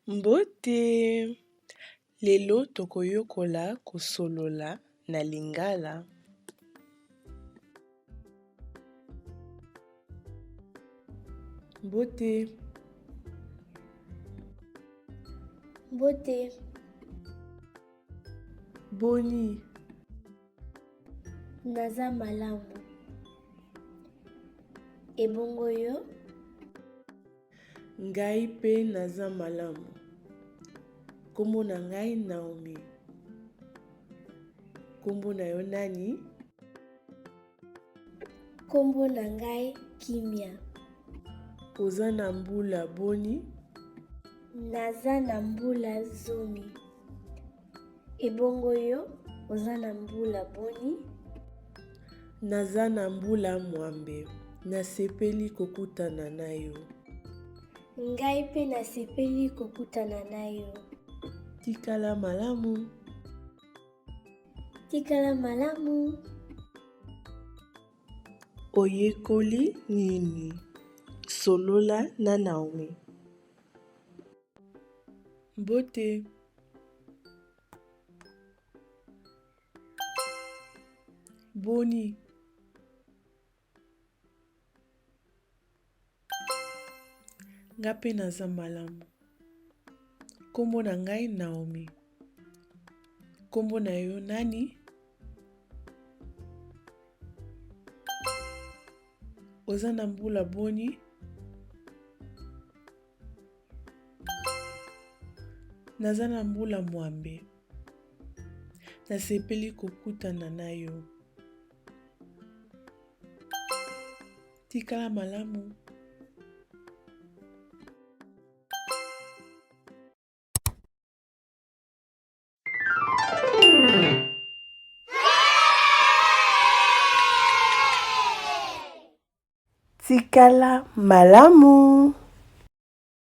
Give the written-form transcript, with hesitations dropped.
Mbote! Lelo tokoyokola kosolola na lingala. Mbote! Mbote! Boni? Naza malamu. Ebongo yo? Ngai pe naza malamu. Kombo na ngai Naomie. Kombo na yo nani? Kombo na ngai Kimia. Oza na mbula boni? Naza na mbula zomi. Ebongo yo, oza na mbula boni? Naza na mbula mwambe. Nasepeli kokutana na yo. Ngai pe nasepeli kokutana na yo. Tikala malamu. Tikala malamu. Oyekoli nini? Solola na Naomi. Mbote. Boni. Nga pe naza malamu. Kombo na ngai Naomi. Kombo na yo nani? Oza na mbula boni? Naza na mbula mwambe. Nasepeli kokutana na yo. Tikala malamu. Tikala malamu.